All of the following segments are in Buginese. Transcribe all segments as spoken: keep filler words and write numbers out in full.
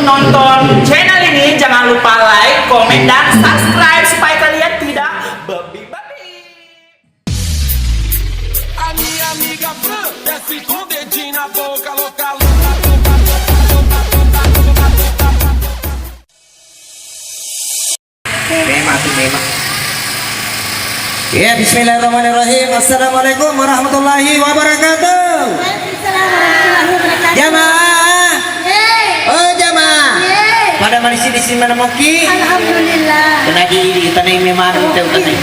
Nonton channel ini, jangan lupa like, komen, dan subscribe supaya kalian tidak babi-babi. Memang tuh memang. Ya, bismillahirrahmanirrahim. Assalamualaikum warahmatullahi wabarakatuh. Waalaikumsalam warahmatullahi wabarakatuh. Jamaah. Yeay. Oh, jamaah. Yeay. Pada mani sini sini mana moki? Alhamdulillah. Kena di, di tanah ini mana? Oh, kita iya.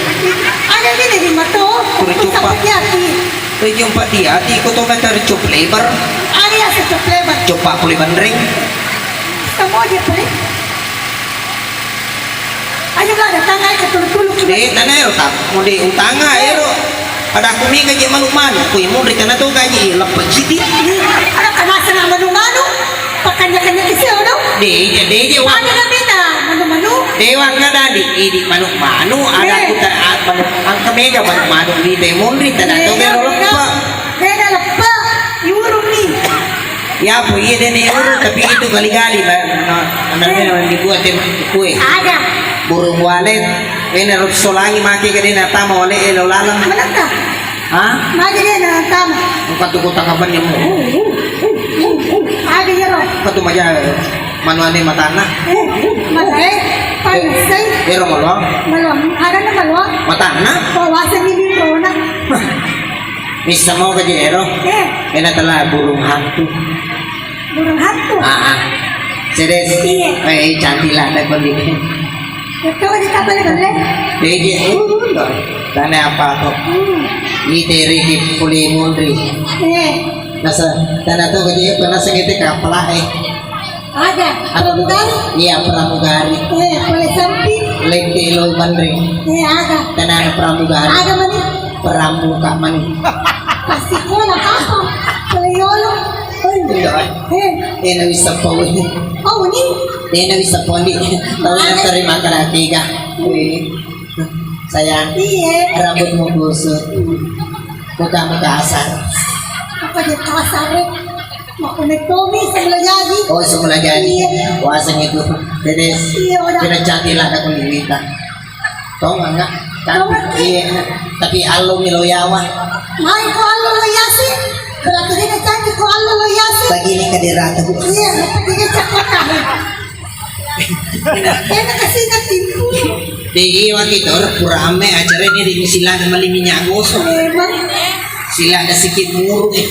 Ada di, di mata. Kuri cupa. Sampai hati. Kuri cupa di hati. Kau tahu kata cup lebar. Ada ya cup lebar. Cupa puli bandring. Semua dia beli. Ayo lah, datang aja ke tulu-tulu. De, nana ero tak, mau de utanga ero. Pada aku mega je manu-manu, aku yang mau rencana tuh gaji lepas citi. Ada kena sana manu-manu, pakannya kena isi ono. De, je, de, je, wah. Ada nggak beda manu-manu? Dewa nggak ada di, di manu-manu, ada aku tak, ah, manu, angka mega manu-manu di de mondri, tena tuh ero lepas. Beda lepas, yurung nih. Yapo iya dene uru, tapi itu gali-gali, Pak. Nah, anaknya memang dibuat tem kue. Ada. Burung walet, ini rukso langi maki ke dena tama wale elo lalang. Meneka. Hah? Magi dena tama. Bukan tuh kota kapan yang mau. Ada ya, Ro. Katu maja manuane matana. Eh, mata eh, paling sai. Ero malua. Malua, ada na malua. Matana. Bawa sendiri rona. Missa mau ke jero. Eh. Ena telah burung hantu. Burung hantu? Ah, ah. Sedes. Iya. Eh, cantik lah ada kondisi. Itu aja tak boleh boleh. Iya, iya. Uh, tane apa tuh? Hmm. Ini dari di Puli Mundri. Eh. Nasa, tanda tuh kerja pernah sengit kapal eh. Ada. Pramugari? Iya, pramugari. Eh, boleh sampi? Lete lo manre. Eh, ada. Tenang pramugari. Ada mani? Pramuka mani. Pasti kau lah apa? Boleh yolo. Oh, iya. Eh. Tena bisa poli. Oh, ini? Tena bisa poli. Tahu yang terima kerja tiga. Eh. Sayang. Iya. Rambutmu kusut. Muka-muka asar. Apa dia kasar? Mau konek Tommy semula jadi. Oh, semula jadi. Iya. Waseng itu. Jadi, iya, udah. Kena cantik lah aku minta. Tong enggak? Tong enggak? Iya. Tapi allo milo yawa. Mai ko allo lo yasi. Berarti dia cantik ko allo lo yasi. Begini ke dirata, Bu. Iya, tapi dia cakap. Kena kasih ke tipu. Digi waki tor pura ame acara ini di sila ada mali minyak gosok. Memang. Sila ada sikit muru eh.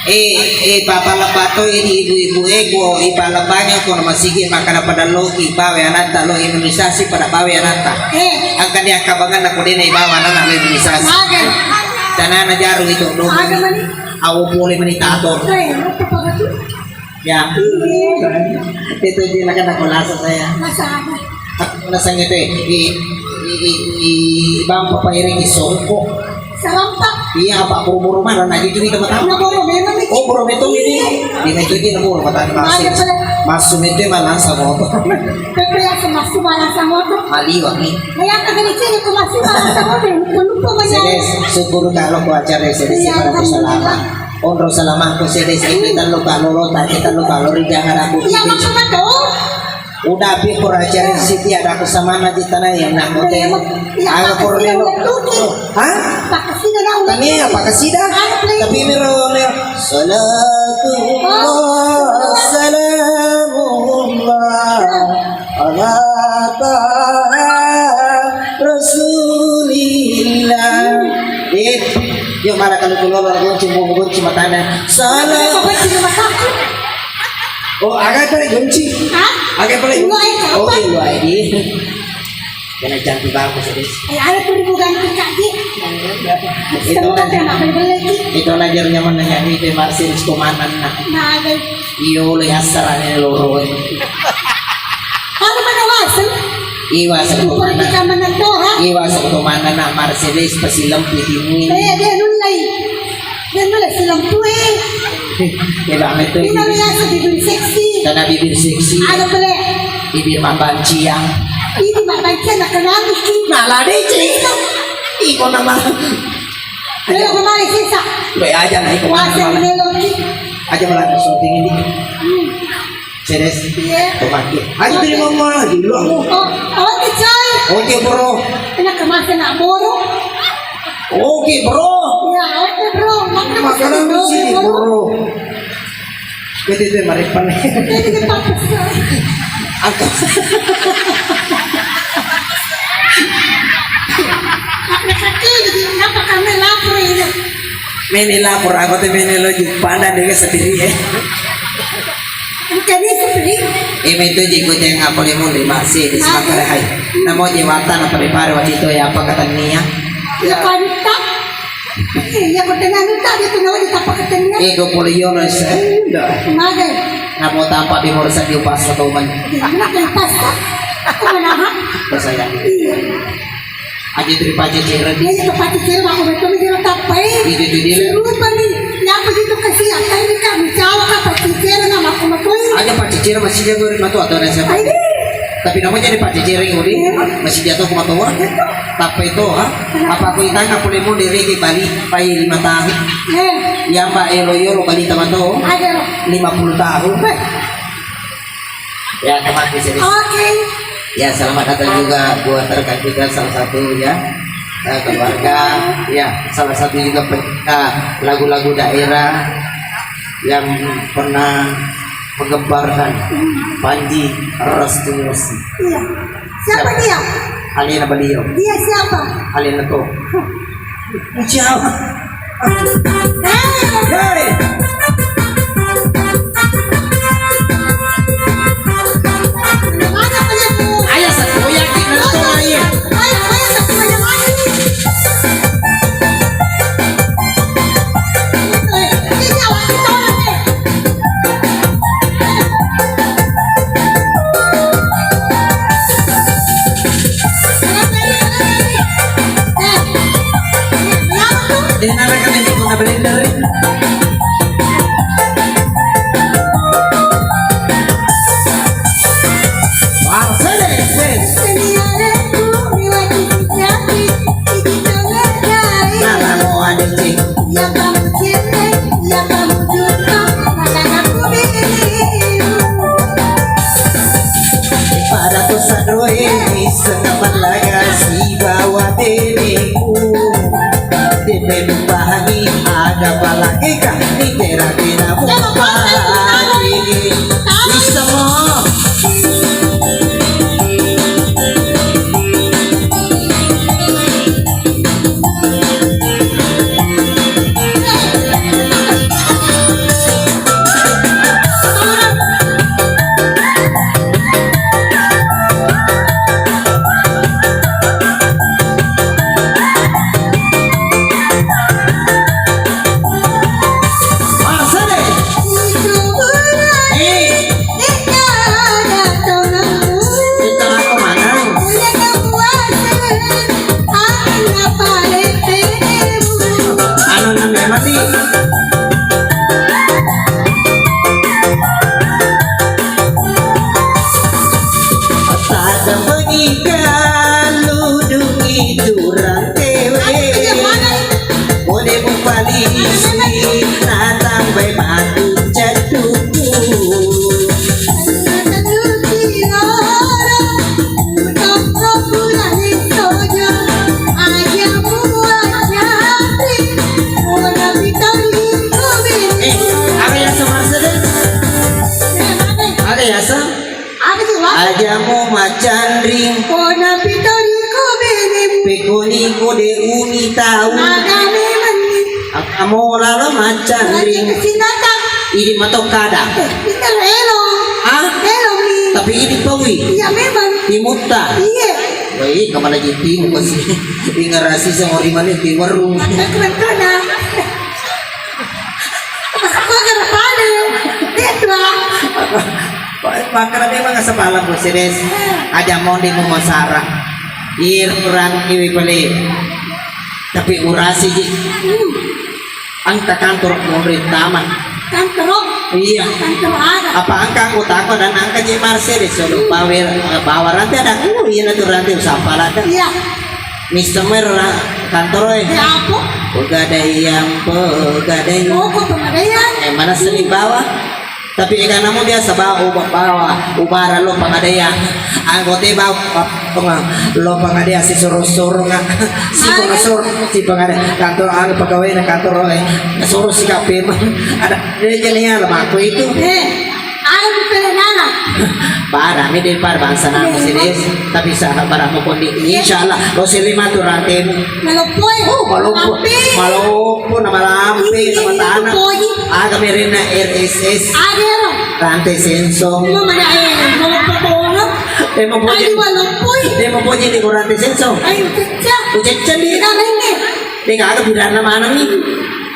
Eh, eh, papa lebato ini ibu-ibu eh, ko ipa lebanya ko masigi makana pada loki bawa anakta lo imunisasi pada bawa anakta. Eh. Angka dia kabangan aku dene bawa anak lo imunisasi. Makan. Tanana jaru itu lo. Makan mani. Awo pole mani tato. Eh, apa tuh? Ya. Itu dia nak kena kolase saya. Masa ada? Aku nasang itu eh, di, di, di, di bang papa iri di songko. Serampak. Iya, apa buru-buru mana? Nah, itu kita tahu. Nah, buru memang itu. Oh, buru itu ini. Iya. Di itu dia buru kata masuk. Ada pala. Masuk itu mana sama apa? Tapi ya, masuk mana sama apa? Mali wangi. Kayak kagak di sini tuh masuk mana sama apa? Lupa, lupa banyak. Sedes, syukur kalau ku acara sedes. Iya, pada alhamdulillah. Onro salamangku sedesi kita luka lolo tak kita luka lori jangan aku. Iya, maksudnya tuh. Udah pi pura cari siti ada aku sama aja tanah yang nak mote. Aku pura lelo. Hah? Tania apa kasida? Tapi mero mero. Salatu salamullah ala taha rasulillah. Eh, yuk mara kalau keluar gonci mau gonci matana. Salah. Oh, agak paling gonci. Hah? Agak paling. Lu aja apa? Oh, iya, lu aja. Kena cantik bagus, Des. Eh, ada tuh ribu ganti kaki. Itu aja. Itu aja nyaman nanya ini Marsin komandan nah. Nah, ada. Iyo, le asarane loro. Ada mana waseng? Iwa satu mana? Politika menentu, ha? Iwa satu mana nak Mercedes pesilempi timu ini. Eh, dia nulai. Dia nulai silempi, eh. Dia banget tuh. Ini namanya bibir seksi. Karena bibir seksi. Ada boleh. Bibir mabanciang. Ini mabanciang nak kenal mesti. Nah, lah deh, Cik. Iko nama. Ayo kemari sisa. Baik aja lah, iko. Waseng melodi. Aja malah syuting ini. Hmm. Seres. Iya. Tomaki. Ayo, terima mama dulu aku. Oh, oke, coy. Oke, bro. Enak kemasan nak boro. Oke, bro. Ya, oke, bro. Makan makanan di sini, bro. Bete, bete, marepan. Bete, bete, papas. Angkat. Kenapa kami lapor ini? Meni lapor, aku tuh meni lo jumpa dan dia sendiri ya. Bukan ini sendiri. Ini itu jikut yang aku limun di masih di Sumatera hai. Namo jewatan apa di paru waktu itu ya apa kata Nia? Ya kontak. Iya, kau tanya minta dia tuh nawa di tapa katanya. Eh, gue boleh yono saya. Magai. Namo tampak di morsa di upas atau man. Iya, enak yang pas. Aku menahan. Pas saya. Iya. Aja dari pace ceren. Iya, itu pace ceren aku betul dia tapa eh. Itu itu dia. Lupa nih. Nyapa gitu kasih apa ini kan? Jawa apa pace ceren sama aku betul. Aja pace ceren masih jago dari matu atau ada siapa? Ayo. Tapi namanya di pace ceren ini. Iya. Masih jatuh ke matu. Iya. Tapi itu, ha? Apa aku itanya aku lemu dari di Bali, pai lima tahun. Eh. Ya, Mbak, elo, elo, Bali teman tuh. Ada. Lima puluh tahun. Eh. Ya, teman di sini. Oke. Ya, selamat datang juga buat rekan kita salah satu ya, eh, keluarga. Ya, salah satu juga pecinta lagu-lagu daerah yang pernah menggemparkan Panji Restu Musik. Iya. Siapa dia? Alena beliau. Dia siapa? Alena tuh. Siapa? Hei. Mana punya? Ayah satu yakin nonton aja. Ayo, ayo, satu punya mana? Ini awak kita orang, eh. Pada pesan roe, bisa kepala sibawa teneku. Depe mupahangi aga palageka, ni tera-tera mupahangi. Bisa mo. Anu, nang memang sih. Tadampengi kaludungi turang tewe. Pole mupalisi natambai matu cedduku. Eh, aga yaseng marsede? Aga yaseng? Apa tuh, Bang? Aja mu macanring. Pona pitori ko bene. Pekoni ko de uni tau. Aga memang ni. Amo lalo macanring. Lagi ke Sinata. Ini mato kada. Eh, pintar elo. Ah? Elo mi. Tapi ini pawi. Iya, memang. Imutta. Iya. Woi, kamala jitimu pasti. Ingarasi sama rimane di warung. Mantap, mantap, nah. Apa gara pada? Itu, ah. Makkeda memang asapala, Bos, des. Aja mondi mumasara. Ir urang iwi pale. Tapi urasi ji. Engka kantor monri tama. Kantor? Iya. Kantor ada. Apa engka aku tako dan engka je Mercedes solo power, eh, power nanti ada aku, iya, nanti nanti usapala ada. Iya. Mister Mer, kantor, eh. Ya apa? Pegadaian, pegadaian. Oh, kok pegadaian? Eh, mana seni bawah? Tapi egana mo biasa bawa uba-, bawa ubara lo pangadea. Anggota bawa lo pangadea si sorong-sorong, si sorong-sorong, si pangadea kantor, anu, pegawai na kantor oleh sorong si kape. Ada dia jenisnya lemakku itu. Eh, ada di pelenana. Pada mi daripada bangsa nama, iya, serius. Tapi sahabat mau kondi. Iya. Insya Allah lo selima tu rantemu. Maloppoi. Oh, maloppo. Malampe. Maloppo na malampe. Iya, na matana. Poji. Aga merena R S S. Ada ro. Rante senso. Mama na, eh, maloppo kono. Eh, mau poji. Ayo, maloppoi. Eh, mau poji di rante senso. Ayo, cecca. Ucecca di. Kita rene. Dia kagak pidana mana nih?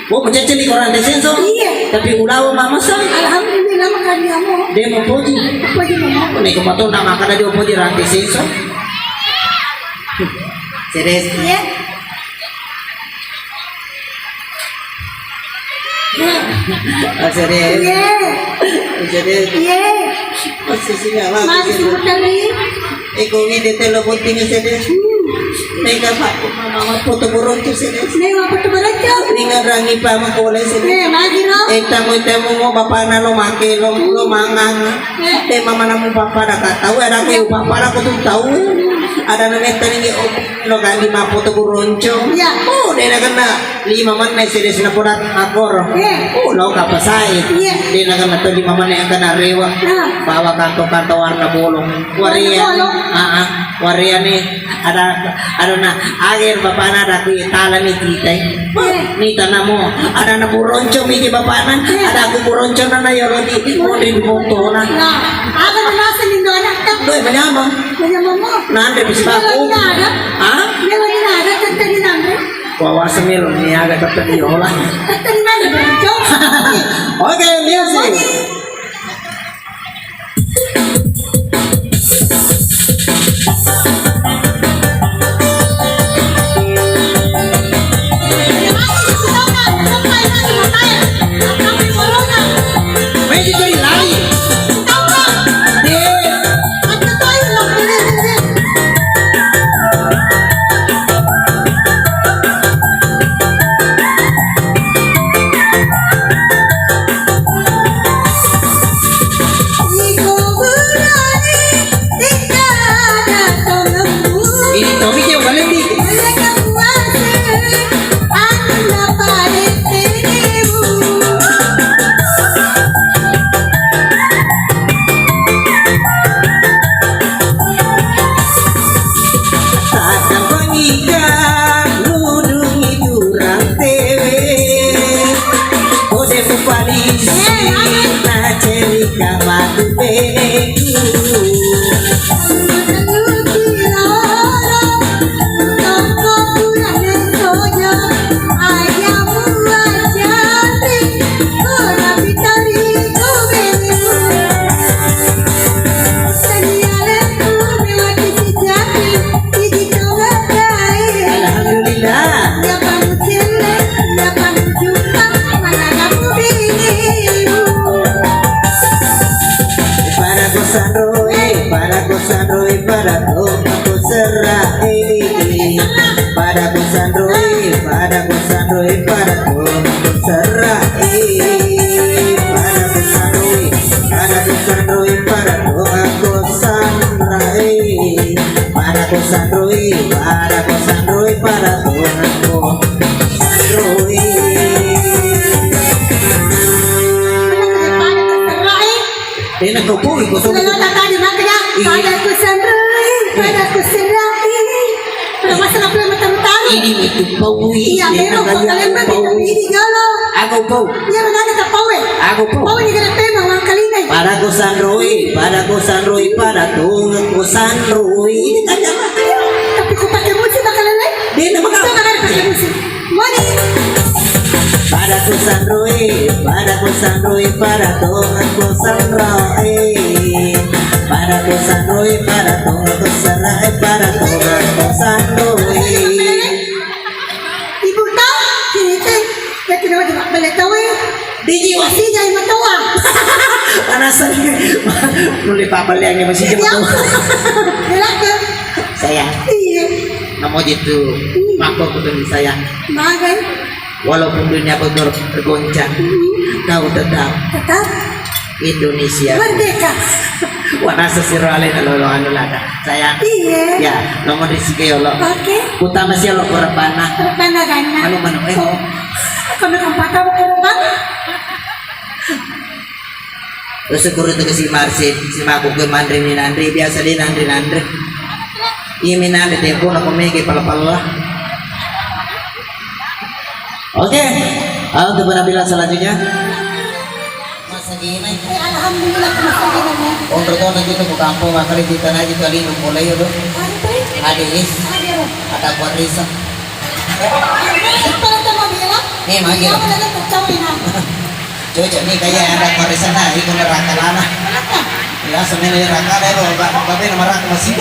Oh, ucecca di rante senso. Iya. Tapi ulawa mama sa. Alhamdulillah, makanya mau. Dia mau poji. Poji mama. Nih, kematon nama kada dia poji rante senso. Serius? Iya. Oh, serius? Iya. Oh, serius? Iya. Posisinya apa? Masih serius? Muter, iya. Eh, kau ini telo penting serius. Hmm. Mega, Pak, mama foto boronco serius. Mega foto boronco. Ringan rangi pa makola serius. Iya, magi lo. Eh, tamu, tamu mau bapak na lo make, lo, lo mangang. Iya. Eh, mama namu papa dah tak tahu, ada aku papa dah aku tuh tahu. Ada namanya tadi, oh, lo ganti mappo tu kuronco. Iya. Oh, dia nak kena lima menit serius na podat akor. Iya. Oh, lo kapasai. Iya. Dia nak kena tu lima menit yang kena rewa. Nah. Bawa kantong-kantong warna bolong. Warna bolong. Ah, ah. Waria ni ada, ada na ager bapana ada ku tala ni kita. Eh. Ni tanamo ada na buronco miki bapana, eh, ada ku buronco na na yolo di modri di montona. Nah, ada na nasa ni do anak tak? Doi manyamang. Manyamang mo. Nanti bisa aku. Ada. Hah? Dia lagi ada tentang ni nanti. Wawa semil ni ada tentang ni yola. Tentang ni nanti buronco. Oke, music. Ini Tommy dia balik nih. Takkapangi ka nudungi turang tewe. Kode mupalisi na cerika matu beneku. Alhamdulillah. Pada kosanroi, pada kosanroi, pada tongko serrai. Pada kosanroi, pada kosanroi, pada tongko serrai. Pada kosanroi, pada kosanroi, pada tongko serrai. Pada kosanroi, pada kosanroi, pada tongko sanroi. Dena kau pui kau tu. Kalau tak tadi maka dah, pada kosanroi, pada kosanroi. Pada masa nak pula matang-matang. Ini itu paui. Iya, memang kau kalian mah kita ini jolo. Aku pau. Iya, mana ada tak pau eh? Aku pau. Pau ini kena pemang orang kali ini. Pada kosanroi, pada kosanroi, pada tongko sanroi. Ini kan apa? Tapi kau pakai musik bakalan lain. Dia nama kau. Kita bakal pakai musik. Mari. Pada kosanroi, pada kosanroi, pada tongko sanroi. Pada kosanroi, pada tongko sanroi, pada tongko sanroi. Ibu tahu, sini teh, ya tidak ada balik tahu ya. Biji wasinya yang matoa. Alasan nulis apa yang masih jam. Belakang. Sayang. Iya. Namo jitu, mako kudu sayang. Magai. Walaupun dunia bergoncang, kau tetap. Tetap. Indonesia. Merdeka. Wa nasa siro alena lolo anu lada. Sayang. Iya. Ya, nomor risiko yolo. Oke. Utama si yolo korbanna. Korbanna ganna. Anu manu eh. Oh. Kono kampaka korban. Terus guru itu si Marsin, si Maku ke mandri ni nandri, biasa dia nandri nandri. Iya minanre tempo na komege pala-pala. Oke, untuk penampilan selanjutnya. Masa gini. Eh, alhamdulillah, masa gini. Untuk tahun kita ke kampung, makanya kita naik kita lindung mulai itu. Ada is, ada kuat risa. Kalau sama bilang, eh, magi. Apa lagi kacau ini? Cocok nih kayak ada kuat risa, nah, itu neraka lana. Kenapa? Ya, sebenarnya neraka ada itu, babe nama neraka masih.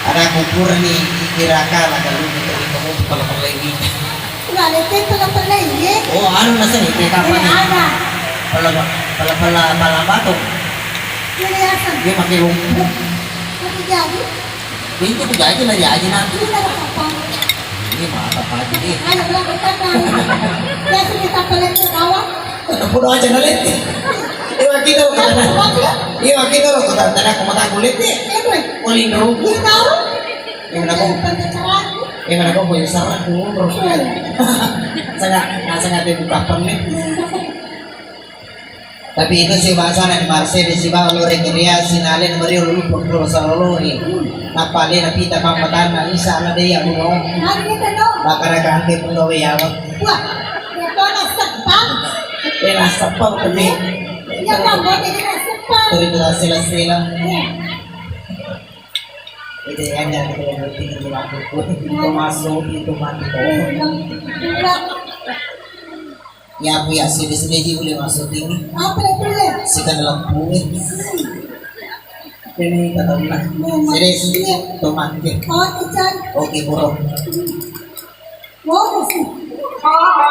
Ada kupur ni, kira-kira kalau kita itu kalau perlu ini. Wah, lete pala-pala ini. Oh, anu nasa ni, kayak apa ni? Ada. Pala, pala, pala, pala batu. Ini apa? Dia pakai lumpur. Tapi jadi. Ini tuh jadi lah, jadi nanti. Ini ada kapan? Ini mata pagi ni. Ayo, berangkat kapan? Biasa kita pala ke bawah. Udah aja nalet. Iya, kita lo kata. Iya, kita lo kata. Tadi aku mata kulit ni. Paling rugi. Yang mana kau? Yang mana kau punya saran? Sangat, sangat dibuka permit. Tapi itu si bahasa na di Marseille, si bawa lo rekreasi, nalen meriu lu pun pulau salolori. Napale na pita pang matana, isa na dia buno. Mari kita no. Bakara kangke pun gawe yawa. Wah, dia kau nak sepang? Eh, nak sepang tadi. Iya, Bang, mau jadi nak sepang. Turi berhasil sila. Iya. Itu yang jadi penting itu waktu itu. Itu masuk, itu mati. Iya, Bang. Ya, aku ya, sini-sini aja boleh masuk ini. Apa itu, Le? Sikan lampu, eh. Ini kata Una. Serius? Iya. Tomate. Oh, ikan. Oke, bro. Bro, sih.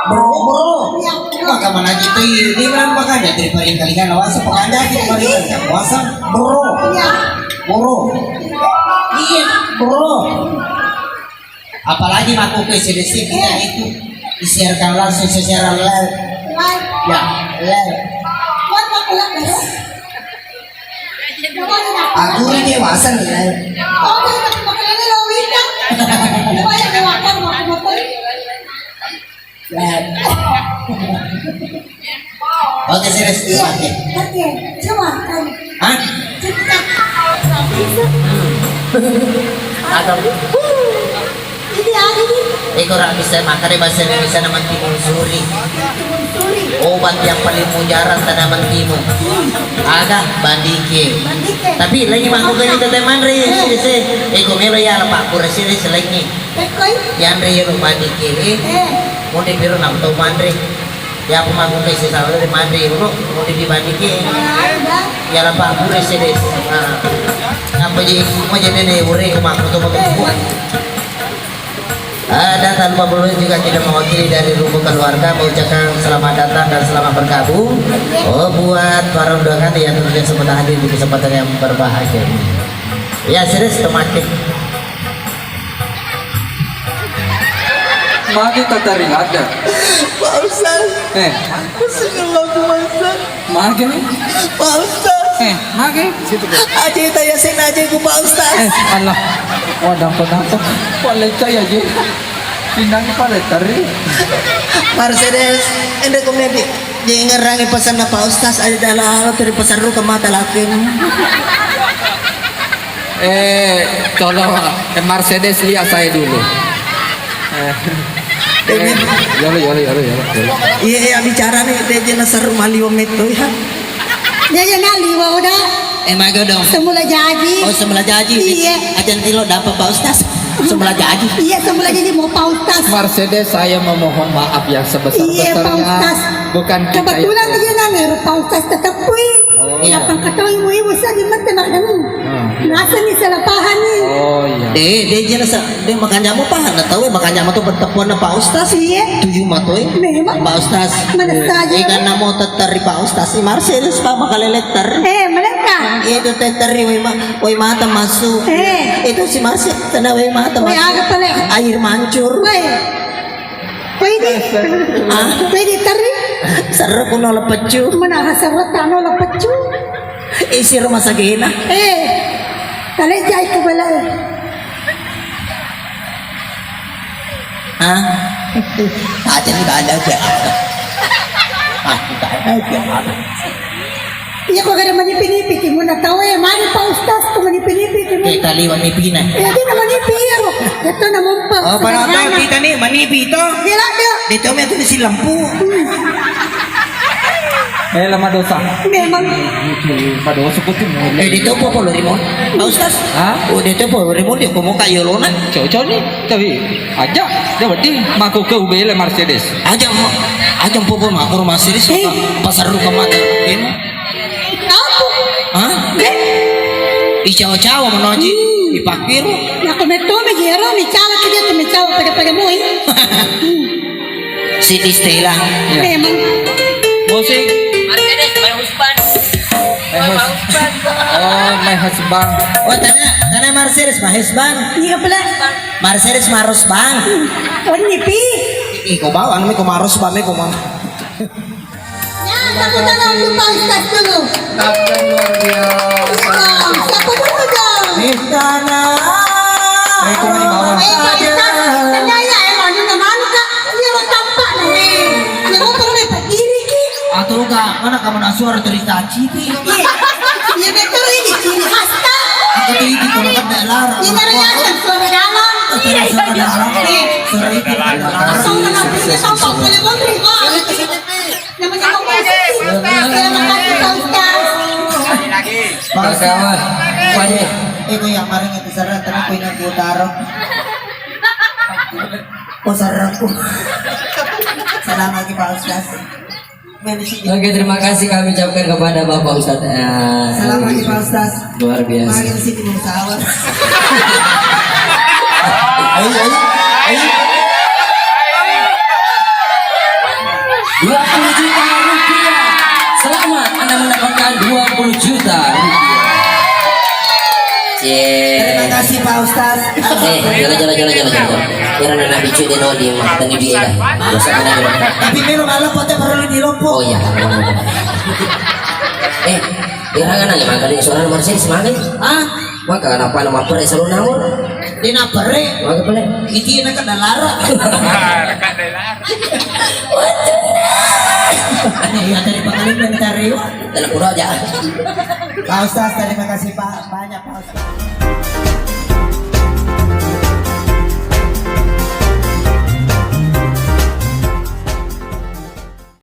Bro, bro. Iya, bro. Maka mana kita ini, mana makanya dari paling kali kan, awas, apa aja kita paling kali kan, awas, bro. Iya. Bro. Iya, bro. Apalagi mako ke sedesi kita itu disiarkan langsung secara live. Live. Ya, live. Kuat aku live baru. Aku ini dewasa nih, live. Oh, tapi makanannya lo Wika. Banyak dewasa mau aku makan. Live. Oke, serius. Iya. Oke. Oke, coba kamu. Hah? Cerita. Ada. Ini ada nih. Iko ra bisa makare bahasa Indonesia nama timun suri. Timun suri. Obat yang paling mujarab tanaman timun. Hmm. Ada bandike. Bandike. Tapi lagi mangko gani tete manre, eh, sih, sih. Iko melo ya, Pak, kurasi lagi. Pekkoi? Yanre iyaro madeceng e. Eh. Mode piro na tau manre. Ya, aku mangkuke sisala de manre iyaro, mode di madeceng. Ah, udah. Ya, lapang pure sede. Nah. Apa jadi, mau jadi nene ure, aku mangkuke to. Eh. Ah, dan tanpa perlu juga kita mewakili dari Ruko Keluarga mengucapkan selamat datang dan selamat bergabung. Oh, buat para undangan yang tentunya semua hadir di kesempatan yang berbahagia ini. Ya, serius, tematik. Magi tatari ladde. Pak Ustaz. Eh. Astagfirullahaladzim, Pak Ustaz. Magi? Pak Ustaz. Eh, magi? Situ, Pak. Aje taya sen aje ku Pak Ustaz. Eh, Allah. Wah, dampeng-dampeng. Wah, lecca ya, je. Pinang pale teri. Mercedes, ende komedi. Jengerangi pesanna Pak Ustaz, aja dalam teri pesan ru ke mata lakin. Eh, tolong, eh, Mercedes lihat saya dulu. Eh, eh, yolo, yolo, yolo, yolo, yolo. Iya, iya, bicara nih, dia jelas seru maliwa metto, ya. Dia jelas liwa udah. Eh, maga dong. Semula jaji. Oh, semula jaji. Iya. Aja nanti lo dapat Pak Ustaz. Semula jaji. Iya, semula jaji mau Pak Ustaz. Mercedes, saya memohon maaf yang sebesar-besarnya. Iya, Pak Ustaz. Bukan kita yang kebetulan dia nanya, Pak Ustaz tetap kui. Oh, iya. Lapang kata ibu-ibu saja mesti makan. Hmm. Rasa ni salah paham ni. Oh, iya. Eh, dia jelas, dia makan jamu paham, nggak tahu, eh, makan jamu tuh bertepuan Pak Ustaz. Iya. Tujuh mah tuh, eh. Memang. Pak Ustaz. Mana saja. Eh, kan namo tetteri Pak Ustaz, si Marcel, si Pak, makaleletter. Eh, mereka. Iya, itu tetteri, woi, ma-, woi, mata masuk. Eh. Itu si Marcel, kena woi, mata masuk. Woi, ada pale. Air mancur. Woi. Ah, pedi teri. Serre kuno lepeccu. Mana serre tano lepeccu? Isi rumah sagena. Eh, kale jai ku bela. Ah, aja ni bala aja. Ah, bala aja. Iya, ko kada manipi-nipi ki mun tau e, mari Pak Ustaz ko manipi-nipi ki mun. Eh, taliwa nipi na. Eh, dia na manipi ya, Bro. Itu na mumpang. Oh, para tahu kita ni manipi to. Gila dia. Dia tahu itu si lampu. Eh, lama dosa. Memang. Pada dosa kau tu. Eh, dia tahu apa lo rimon? Pak Ustaz. Hah? Oh, dia tahu apa lo rimon dia komo kayo lo na. Cocok ni, tapi aja dia berarti mako ke ubele Mercedes. Aja, aja popo mako Mercedes. Eh. Pasar lu kemana? Apa? Hah? Eh? Icawa-cawa manoji. Hmm. Ipakkiru. Nako metto me jero, micawa tu dia tu micawa pada-pada moi. Siti Stella. Iya. Memang. Musik. Mercedes, my husband. My hus-, oh, my husband. Oh, tanya, tanya Mercedes, my husband. Iya, pula. Mercedes, my husband. Oh, ini pi. Ih, kau bawa, namanya kau marus, bang, kau mau. Ya, tepuk tangan untuk Pak Ustaz dulu. Siapa dulu dong? Istana. Eh, Pak Ustaz, tanya ya, eh, manu na manu, Kak. Iya, lo tampak, no, eh. Ya, lo perlu, eh, berdiri, ki. Atau enggak, mana kamu nak suara dari tadi, Pi? Iya. Iya, betul, ini ciri khas, Kak. Aku tuh itu, kalau kan tak larang. Ini dari atas, suara dalam. Suara dalam. Eh. Suara itu, suara dalam. Suara dalam, suara dalam. Namanya Pak Ustaz. Terima kasih, Pak Ustaz. Lagi, lagi. Pak Ustaz. Kawan. Eh, eh, kau yang kemarin itu serat, tapi kau ingat kau taruh. Oh, seratku. Salam lagi, Pak Ustaz. Oke, terima kasih kami ucapkan kepada Bapak Ustaz. Eh, salam lagi, Pak Ustaz. Luar biasa. Mari di sini mau sahur. Ayo, ayo, ayo. Dua puluh juta rupiah. Selamat, Anda mendapatkan dua puluh juta rupiah. Cie. Terima kasih, Pak Ustaz. Eh, jala, jala, jala, jala, jala. Biar anak bicu dia nol di mah, tadi dia dah. Dosa mana dia? Tapi melo malam pote perlu di lompo. Oh iya. Eh, irang anak lima kali suara nomor seri semangat. Ah, maka kenapa nama pere selalu nawar? Dia nak pere. Maka pere. Itu yang nak dalara. Iya, dari pengalaman dari. Telepon aja. Pak Ustaz, terima kasih, Pak. Banyak, Pak Ustaz.